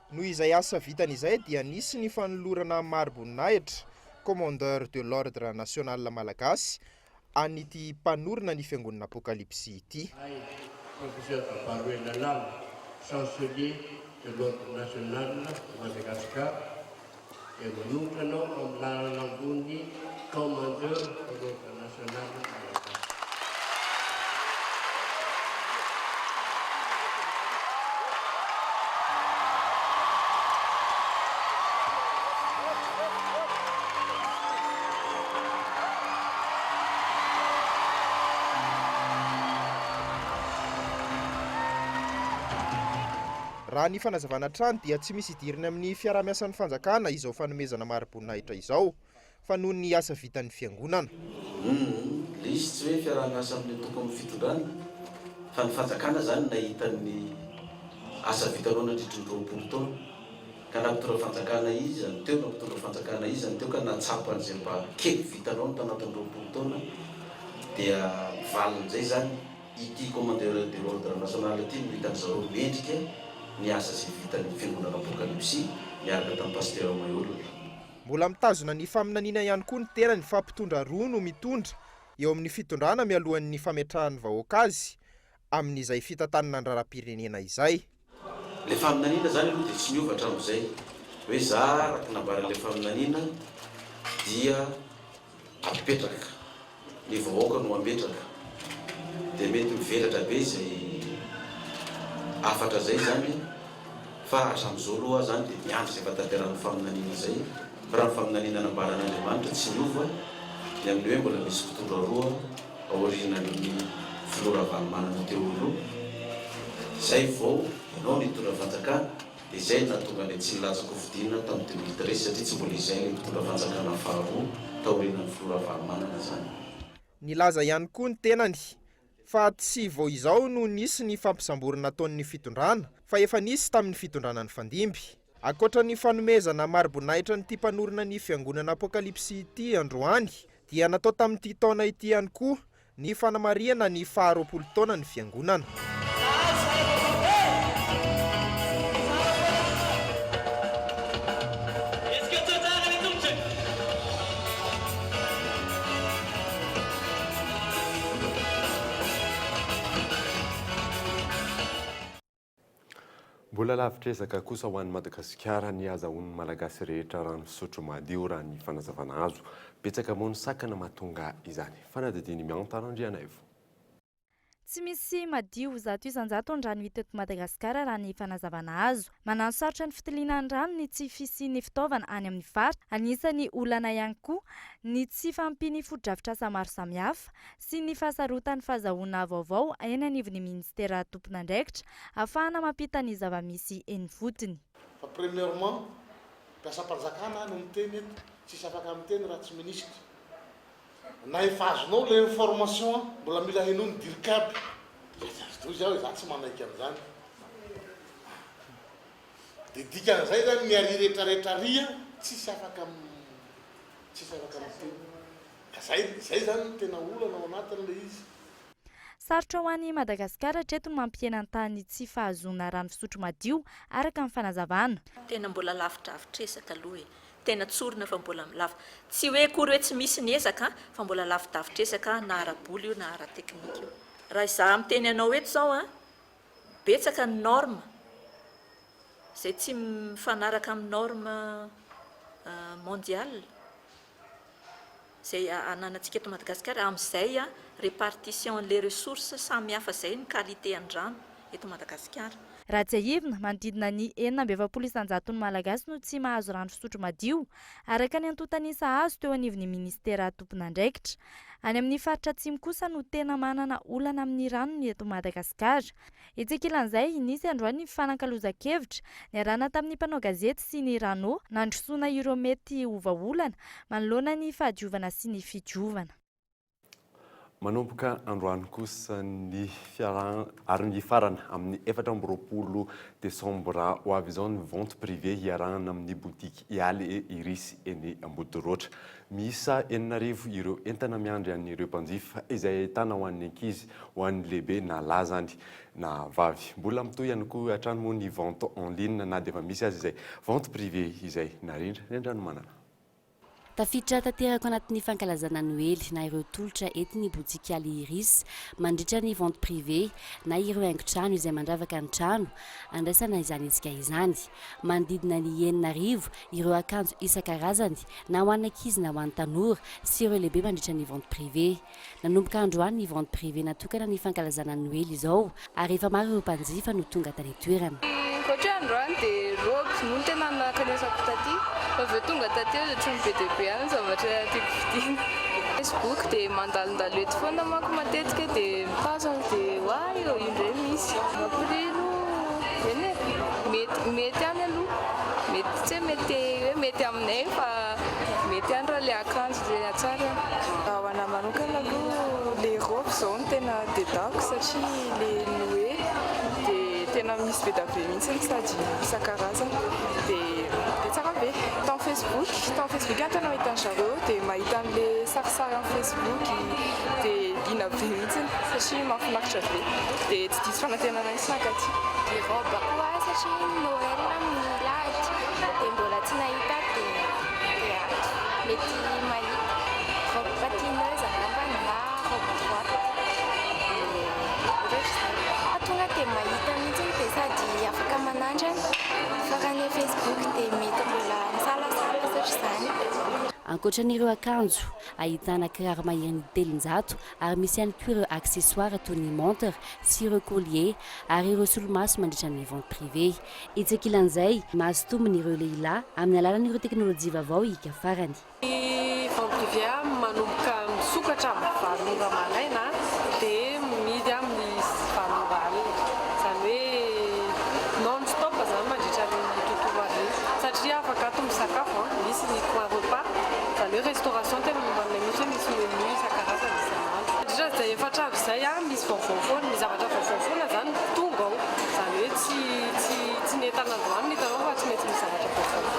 Noho izay asa vitany izay dia nisy ny fanolorana mari-boninahitra, Commandeur de l'Ordre National Malagasy, an'ity mpanorina ny fiangonana Apokalypsy ity. I, Professeur Rabaroelalala, Chancelier de l'Ordre National de Madagascar, dia manolotra anao amin'ny laharana ambony Commandeur de l'Ordre National Malagasy. Raha ny fanazavana hatrany dia tsy misy idirany amin'ny fiaraha-miasan'ny fanjakana izao fanomezana mari-boninahitra izao fa noho ny asa vitan'ny fiangonana. Humm, le izy tsy hoe fiaraha-miasa amin'ny antoko amin'ny fitondrana fa ny fanjakana zany nahita ny asa vitanao nandritry ny 20 taona ka na mpitondra fanjakana iza no teo na mpitondra fanjakana iza no teo ka nahatsapa an'izay mba kely vitanao ny tanatin'ny 20 taona dia valin'izay zany Ity Commandeur de l'Ordre National ity no hitan-dry zareo mendrika ny asa izay vitan'ny Fiangonana Apokalypsy niaraka tamin'i Pasitera Mailhol. Mbola mitazona ny faminaniana ihany koa ny tenany fa mpitondra roa no mitondra eo amin'ny fitondrana mialohan'ny fametrahan'ny vahoaka azy amin'izay fitantanana ny raharaham-pirenena izay. Ilay faminaniana izany aloha dia tsy niova hatramin'izay. Hoe za araka ny nambaran'ilay faminaniana dia apetraka, ny vahoaka no ametraka. Dia mety mivelatra be izay hafatra izay izany fa hatramin'izao aloha aho izany dia miandry izay fahatanterahan'ny faminaniana izay. Fa raha ny faminaniana nambaran'Andriamanitra tsy niova ny amin'ny hoe mbola misy mpitondra roa aorianan'ny filoha Ravalomanana teo aloha, izay vao ianao no hitondra fanjakana, dia izay no nahatonga an'ilay tsy nilatsa-kofidina tamin'ny 2013 satria tsy mbola izay ilay mpitondra fanjakana faharoa taorianan'ny filoha Ravalomanana izany. Nilaza ihany koa ny tenany fa tsy vao izao no nisy ny fampisamborana ataon'ny fitondrana fa efa nisy tamin'ny fitondrana nifandimby. Ankoatra ny fanomezana mari-boninahitra an'ity mpanorina ny fiangonana Apokalypsy ity androany dia natao tamin'ity taona ity ihany koa ny fanamarihana ny faha 20 taonan'ny fiangonana. Mbola lavitr'ezaka kosa ho an'i Madagasikara ny hazahoan'ny Malagasy rehetra rano fisotro madio raha ny fanazavana azo. Betsaka moa ny sakana mahatonga izany. Fanadihadian'i Mianta Randrianaivo. Tsy misy madio 100% ny rano hita eto Madagasikara raha ny fanazavana azo. Manano sarotra ny fitiliana ny rano ny tsy fisian'ny fitaovana any amin'ny faritra. Anisan'ny olana ihany koa ny tsy fahampian'ny fotodrafitrasa maro samihafa sy ny fahasarotan'ny fahazahoana vaovao eny anivon'ny minisitera tompon'andraikitra ahafahana mampita ny zava-misy eny ifotony. Fa premièrement, mpiasam-panjakana no miteny eto, tsisy afaka miteny raha tsy minisitra. Na efa azonao le information mbola mila henoy ny dircab. Hoy zaho hoe za tsy manaiky an'izany. Dia dikan'izay zany ny ary retraretra ary tsisy afaka tsisy afaka miteny. Ka zay, zay zany no tena olana ao anatin'ilay izy. Sarotra ho an'i Madagasikara hatreto ny mampihena ny tahan'ny tsy fahazoana rano fisotro madio, araka ny fanazavana. Tena mbola lavidavitra ezaka aloha e! Tena tsorina fa mbola lav. Tsy hoe akory hoe tsy misy ny ezaka fa mbola lavidavitra ezaka na ara-bola io na ara-teknika io. Raha izaho miteny anao eto izao an, betsaka ny norme izay tsy mifanaraka amin'ny norme mondiale. izay ananantsika eto Madagasikara, amin'izay répartition an'ilay ressources samy hafa izay ny qualité an'ny rano. eto Madagasikara. Raha tsiahivina, manodidina ny 46 isan-jaton'ny Malagasy no tsy mahazo rano fisotro madio, araka ny antontan'isa azo teo anivon'ny minisitera tompon'andraikitra. Any amin'ny faritra atsimo kosa no tena manana olana amin'ny rano ny eto Madagasikara. Etsy ankilan'izay, nisy androany ny fifanakalozan-kevitra niarahana tamin'ny mpanao gazety sy ny Rano nandrosoana ireo mety ho vahaolana manoloana ny fahadiovana sy ny fidiovana. Manomboka androany kosa ny fiarahana ary mifarana amin'ny 24 desambra ho avy izao ny vente privée hiarahana amin'ny boutique Ialy et Iris eny Ambodiroatra. Miisa 6000 ireo entana miandry an'ireo mpanjifa izay ahitana ho an'ny ankizy, ho an'ny lehibe na lahy izany na vavy. Mbola mitohy ihany koa hatrany moa ny vente en ligne na dia efa misy aza izay vente privée izay. Narindra Rendranomanana. Tafiditra tanteraka ao anatin'ny fankalazana Noely na ireo tolotra entin'ny botika Iris mandritra ny vente privée na ireo haingon-trano izay mandravaka ny trano andraisana izany hetsika izany. Manodidina ny 6000 ireo akanjo isan-karazany na ho an'ny ankizy na ho an'ny tanora sy ireo lehibe mandritra ny vente privée. Nanomboka androany ny vente privée natokana ny fankalazana ny Noely izao ary efa maro ireo mpanjifa no tonga tany an-toerana. Ankoatra hoe androany dia robe moa no tena nankanesako taty fa avy eo tonga taty aho dia ohatran'ny be dia be ihany ny zavatra tiako vidiana. Facebook dia mandalondalo eto foana manko matetika dia mitazana dia oay io indray misy. Prix aloha eny e, mety mety ihany aloha, mety tsy hoe mety hoe mety aminay fa mety ihany raha ilay akanjo ilay hatsarany. Raha ho anahy manokana aloha le robe izao no tena dedako satria le noué dia tena misy be dia be mihitsy sady isan-karazany dia dia tsara be. Tao Facebook, tao Facebook ihany tena mahita an-dry zareo dia mahita an'le sarisary amin'ny Facebook dia liana be mihitsy satria mahafinaritra be dia tsy diso fanantenana mihitsy nankaty. Le robe koa satria Noël amin'ny alahady dia mbola tsy nahita dia dia ato mety mahita robe patineuse angamba na robe droite ohatrohatr'izay. Tonga dia mahita mihitsy dia sady afaka manandrana fa raha ny Facebook dia mety mbola misalasala satria izany. Ankoatra an'ireo akanjo, ahitana kiraro maherin'ny 300 ary misy ihany koa ireo accessoires toy ny montre sy ireo collier ary ireo solomaso mandritra ny vente privée. Etsy ankilan'izay, mahazo tombony ireo lehilahy amin'ny alalan'ireo teknolojia vaovao hika farany. Ny vente privée manomboka misokatra amin'ny valo ora maraina dia mihidy amin'ny valo ora alina. Izany hoe non stop izany mandritra ny tontolo andro iny. Satria afaka ato misakafo, misy ny coin repas, izany hoe restauration tena momba an'ilay mihitsy hoe misy menu isan-karazany isan'andro. Mandritra izay efatra andro izay misy vaovao foana, misy zavatra vaovao foana izany tonga ao. Izany hoe tsy tsy tsy ny entana androany no hitanao fa tsy maintsy misy zavatra vaovao foana.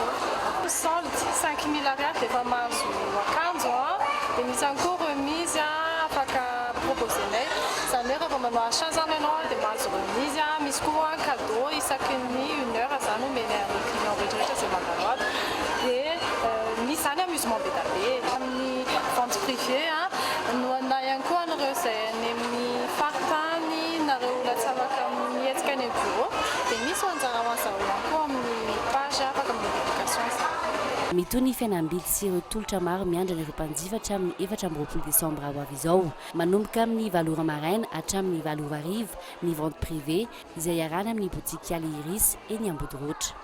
Solde, 5000 ariary dia efa mahazo akanjo an, dia misy ihany koa remise afaka proposer-nay, izany hoe raha vao manao achat izany ianao dia mahazo remise, misy koa cadeau isaky ny une heure izany omenay an'ireo client rehetra rehetra izay mandalo ato, dia misy izany amusement be dia be amin'ny vente privée no na ihany koa an'ireo izay any amin'ny faritany na ireo olona tsy afaka mihetsika any amin'ny bureau dia misy ho anjara ho an'zareo ihany koa amin'ny page afaka manao publication zareo. Mitohy ny fihenam-bidy sy ireo tolotra maro miandry an'ireo mpanjifa hatramin'ny 24 desambra ho avy izao. Manomboka amin'ny valo ora maraina hatramin'ny valo ora hariva ny vente privée izay iarahana amin'ny boutique Ialy Iris eny Ambodiroatra.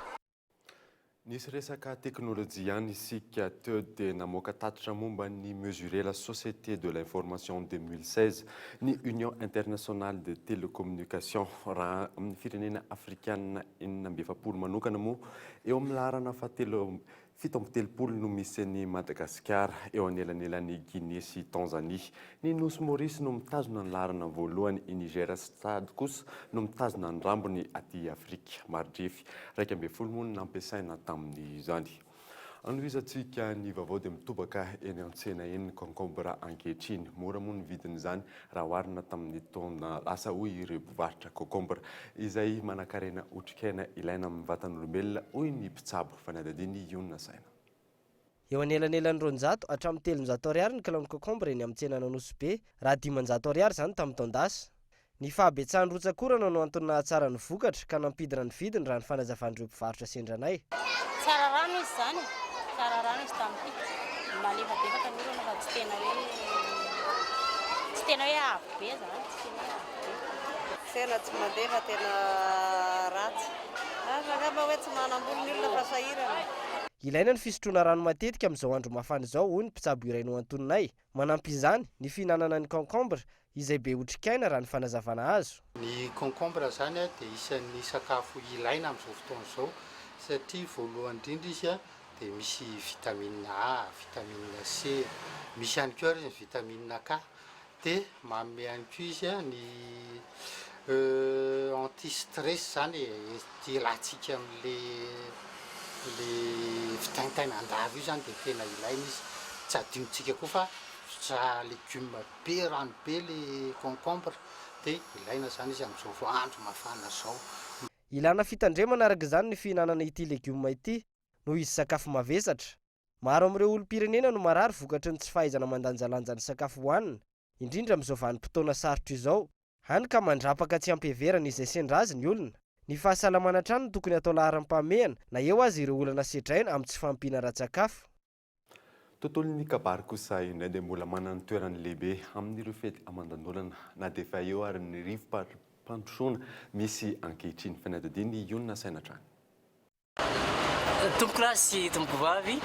Nisy resaka teknolojia ihany isika teo dia namoaka tatitra momba ny Mesurer la société de l'information 2016 ny Union internationale de télécommunications. Raha amin'ny firenena afrikanina 46 manokana moa, eo amin'ny laharana fahatelo 37 no misy an'i Madagasikara, eo anelanelan'i Guinée sy Tanzanie. Ny Nosy Maurice no mitazona ny laharana voalohany, i Niger sy Tchad kosa no mitazona ny rambony aty Afrika. Maridrefy 11 moa no nampiasaina tamin'izany. Anohizantsika ny vaovao dia mitobaka eny an-tsena eny ny concombre ankehitriny. Mora moa ny vidin'izany raha oharina tamin'ny taona lasa hoy ireo mpivarotra concombre izay manankarena otrikaina ilaina amin'ny vatan'olombelona hoy ny mpitsabo. Fanadihadiana Ionona Saina. Eo anelanelan'ny 200 hatramin'ny 300 ariary ny kilaon'ny concombre eny amin'ny tsenan'Anosibe, raha 500 ariary izany tamin'ny taon-dasa. Ny fahabetsahan'ny rotsak'orana no antony nahatsara ny vokatra ka nampidina ny vidiny raha ny fanazavan'ireo mpivarotra sendra anay. Tsara rano izy izany e, tsara rano izy tamin'ity. Malefadefaka ny orana fa tsy tena hoe tsy tena hoe avo be izany, tsy tena hoe avo be. Tsena tsy mandeha fa tena ratsy. Asa angamba hoe tsy manam-bola ny olona fa sahirana. Ilaina ny fisotroana rano matetika amin'izao andro mafana izao, hoy ny mpitsabo iray nohantoninay. Manampy izany, ny fihinanana ny concombre, izay be otrikaina raha ny fanazavana azo. Ny concombre izany dia isan'ny sakafo ilaina amin'izao fotoana izao satria voalohany indrindra izy dia misy vitamine A, vitamine C, misy ihany koa ary ny vitamine K. Dia manome ihany koa izy ny anti stress izany e, ety ilantsika amin'le le fitaintainan-dava io izany dia tena ilaina izy. Tsy adinontsika koa fa za legioma be rano be le concombre dia ilaina izany izy amin'izao andro mafana izao. Ilana fitandremana araka izany ny fihinanana ity legioma ity noho izy sakafo mavesatra. Maro amin'ireo olom-pirenena no marary vokatry ny tsy fahaizana mandanjalanja ny sakafo hohanina, indrindra amin'izao vanim-potoana sarotra izao, hany ka mandrapaka tsy am-piheverana izay sendra azy ny olona. Ny fahasalamana hatrany no tokony hatao laharam-pahamehana na eo aza ireo olana sedraina amin'ny tsy fahampiana ara-tsakafo. Tontolon'ny kabary kosa indray dia mbola manana ny toerany lehibe amin'ireo fety aman-danonana na dia efa eo ary ny rivo-pampandrosoana misy ankehitriny. Fanadihadiana ionona saina hatrany. Tompokolahy sy tompokovavy,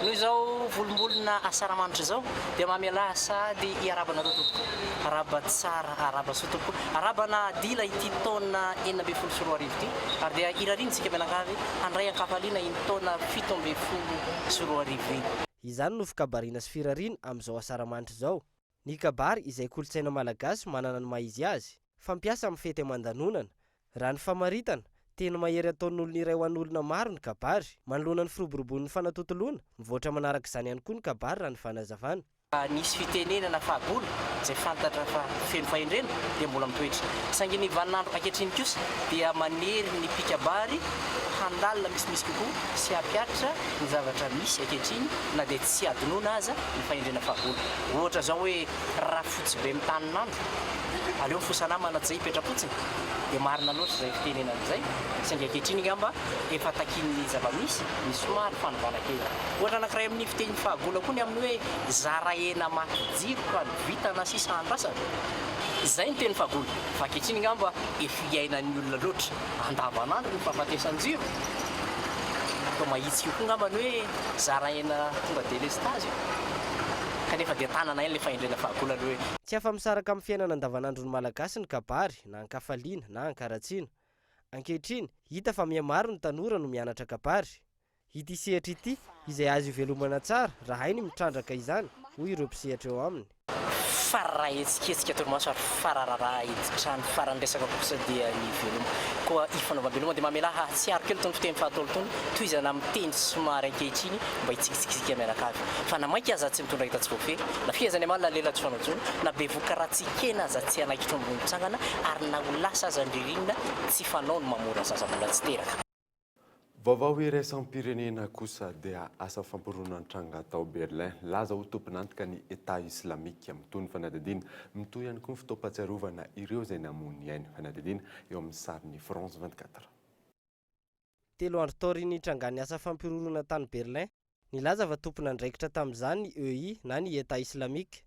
noho izao volombolona asaramanitra izao dia mamelà sahady hiarahaba anareo tompoko. Arahaba tsara, arahaba soa tompoko. Arahaba nahadila ity taona 2016 ity ary dia irariana isika mianakavy handray an-kafaliana iny taona 2017 iny. Izany no fikabariana sy firariana amin'izao asaramanitra izao. Ny kabary izay kolontsaina malagasy manana ny maha izy azy, fampiasa amin'ny fety aman-danonana. Raha ny famaritana, teny mahery ataon'olona iray ho an'olona maro ny kabary. Manoloana ny firoborobon'ny fanatontoloana, mivoatra manaraka izany ihany koa ny kabary raha ny fanazavana. Nisy fitenenana fahagola izay fantatra fa feno fahendrena dia mbola mitoetra. Saingy ny vaninandro ankehitriny kosa dia manery ny mpikabary handalina misimisy kokoa sy hampihatra ny zavatra misy ankehitriny na dia tsy hadinoina aza ny fahendrena fahagola. Ohatra izao hoe raha fotsy be mitanin'andro, aleo mifosa namana tsy izay hipetra-potsiny. Dia marina loatra izay fitenenana izay, saingy ankehitriny angamba efa takian'ny zava-misy ny somary fanovana kely. Ohatra anankiray amin'ny fiteny fahagola koa ny amin'ny hoe zara hena maty jiro ka ny vintana sisa andrasana. Izay ny teny fahagola, fa ankehitriny angamba efa iainan'ny olona loatra andavanandro ny fahafatesan-jiro. Toa mahitsy kokoa angamba ny hoe zara hena tonga delestazy e! Kanefa dia tanana ihany ilay fahendrena fahagola aloha e! Tsy afa-misaraka amin'ny fiainana andavanandron'ny Malagasy ny kabary, na an-kafaliana, na an-karatsiana. Ankehitriny, hita fa mihamaro ny tanora no mianatra kabary. Ity sehatra ity, izay azo ivelomana tsara raha hay ny mitrandraka izany, hoy ireo mpisehatra eo aminy. Fara hetsiketsika torimaso ary fara raharaha hiditra ny faran'ny resaka kosa dia ny veloma. Koa ifanaovam-beloma dia mamelà hahatsiaro kely itony fiteny fahatelo itony, tohizana amin'ny teny somary ankehitriny mba hitsikitsikisika mianakavy. Fa na mainka aza tsy mitondra hita tsy voafehy, na fehezana amalona lela tsy fanao jono, na bevohoka ratsy kena aza tsy hanaikitra omby mitsangana, ary na ho lasa aza ny ririnina tsy fanao ny mamora zaza mbola tsy teraka. Vaovao iraisam-pirenena kosa dia asa famporonan-tranga tao Berlin. Nilaza ho tompon'antoka ny Etat Islamika. Mitohy ny fanadihadiana. Mitohy ihany koa ny fotoam-pahatsiarovana ireo izay namoy ny ainy. Fanadihadiana eo amin'ny sarin'ny France 24. Telo andro taorian'ny nitrangan'ny asa fampihorohoroana tany Berlin, nilaza fa tompon'andraikitra tamin'izany ny EI na ny Etat Islamika.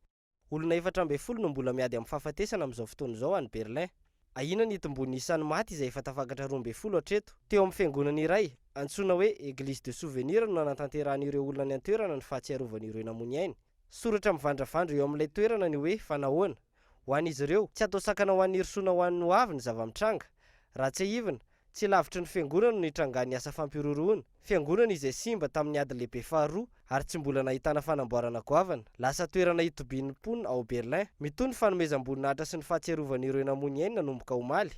Olona 14 no mbola miady amin'ny fahafatesana amin'izao fotoana izao any Berlin. Ahiana ny hitomboan'ny isan'ny maty izay efa tafakatra 12 hatreto. Teo amin'ny fiangonana iray, antsoina hoe Eglise de Souvenir no nanatanterahan'ireo olona any an-toerana ny fahatsiarovana ireo namoy aina. Soratra mivandravandra eo amin'ilay toerana ny hoe Fa nahoana? Ho an'izy ireo, tsy atao sakana ho an'ny hirosoana ho an'ny hoavy ny zava-mitranga. Raha tsiahivina, Tsy lavitry ny fiangonana no nitrangan'ny asa fampihorohoroana, fiangonana izay simba tamin'ny ady lehibe faharoa ary tsy mbola nahitana fanamboarana goavana. Lasa toerana itobian'ny mponina ao Berlin. Mitohy ny fanomezam-boninahitra sy ny fahatsiarovana ireo namoy ny ainy nanomboka omaly.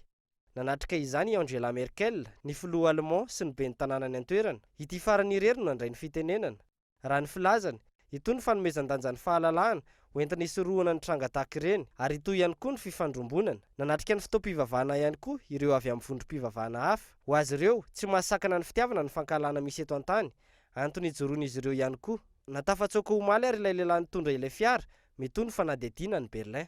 Nanatrika izany i Angela Merkel, ny filoha Allemand sy ny ben'ny tanàna any an-toerana. Ity farany irery no nandray ny fitenenana. Raha ny filazany, hitohy ny fanomezan-danja ny fahalalahana ho entina hisorohana ny tranga tahaka ireny, ary hitohy ihany koa ny fifandrombonana. Nanatrika ny fotoam-pivavahana ihany koa ireo avy amin'ny vondrom-pivavahana hafa. Ho azy ireo, tsy mahasakana ny fitiavana ny fankahalana misy eto an-tany, antony ijoroan'izy ireo ihany koa. Natafatsoaka omaly ary ilay lehilahy nitondra ilay fiara, mitohy ny fanadihadiana any Berlin.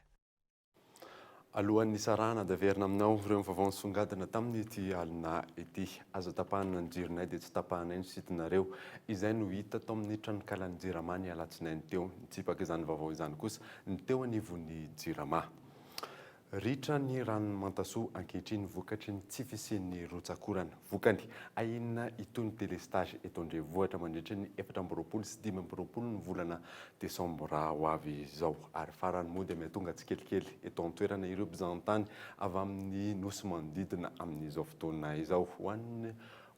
Alohan'ny hisarahana dia averina aminao ireo vaovao nisongadina tamin'ity alina ity. Aza tapahana ny jironay dia tsy tapahanay ny sitinareo. Izay no hita tao amin'ny tranonkalan'ny Jirama ny alatsinainy teo. Nitsipaka izany vaovao izany kosa ny teo anivon'ny Jirama. Ritra ny ranon'i Mantasoa ankehitriny vokatry ny tsy fisian'ny rotsak'orana. Vokany, ahiana hitohy ny délestage eto an-drenivohitra mandritry ny 24 sy 25 ny volana desambra ho avy izao. Ary farany moa dia mihatonga tsikelikely eto an-toerana ireo mpizahantany avy amin'ny nosy manodidina amin'izao fotoana izao. Ho an'ny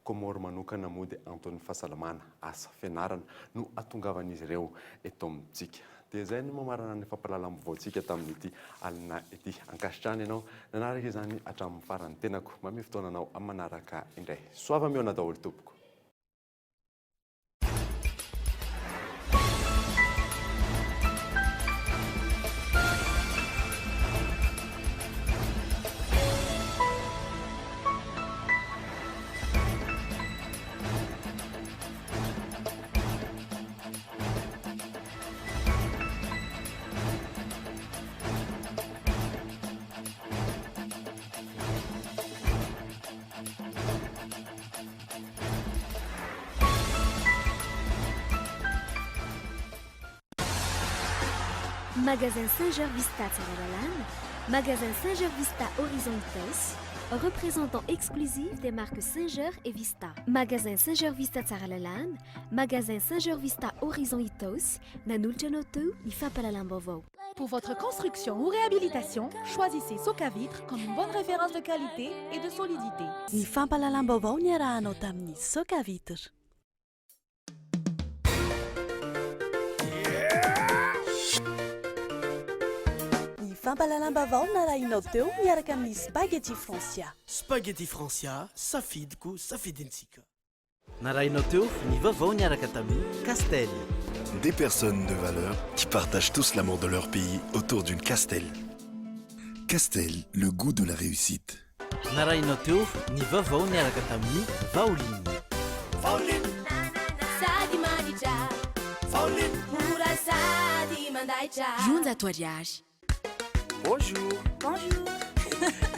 Comores manokana moa dia anton'ny fahasalamana, asa, fianarana no ahatongavan'izy ireo eto amintsika. Dia izay no mamarana ny fampahalalam-baovaontsika tamin'ity alina ity. Ankasitrahana ianao nanaraka izany hatramin'ny farany. Tenako manome fotoana anao amin'ny manaraka indray. Soava mihaona daholo tompoko. Magasin Singer Vista Tsaralalàna, Magasin Singer Vista Horizon Itaosy, représentant exclusif des marques Singer et Vista. Magasin Singer Vista Tsaralalàna, Magasin Singer Vista Horizon Itaosy, nanolotra anao teo ny fampahalalam-baovao. Pour votre construction ou réhabilitation, choisissez Socavitre comme une bonne référence de qualité et de solidité. Ny fampahalalam-baovao niarahanao tamin'ny Socavitre. Ny fampahalalam-baovao narahinao teo miaraka amin'ny Spaghetti Francia. Spaghetti Francia, safidiko, safidintsika. Narahinao teo ny vaovao niaraka tamin'ny Castel. Des personnes de valeur qui partagent tous l'amour de leur pays autour d'une Castel. Castel, le goût de la réussite. Narahinao teo ny vaovao niaraka tamin'ny Vaoline. Vaoline. Sady manitra. Vaoline. Mora sady mandaitra. 200 ariary. Bonjour. Bonjour.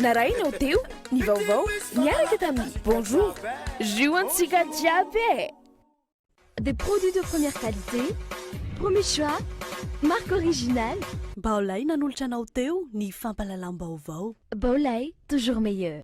Narahinao teo ny vaovao niaraka tamin'ny Bonjour. Jus antsika jiaby e! Des produits de première qualité, premier choix, marque originale. Baolay nanolotra anao teo ny fampahalalam-baovao. Baolay, toujours meilleur.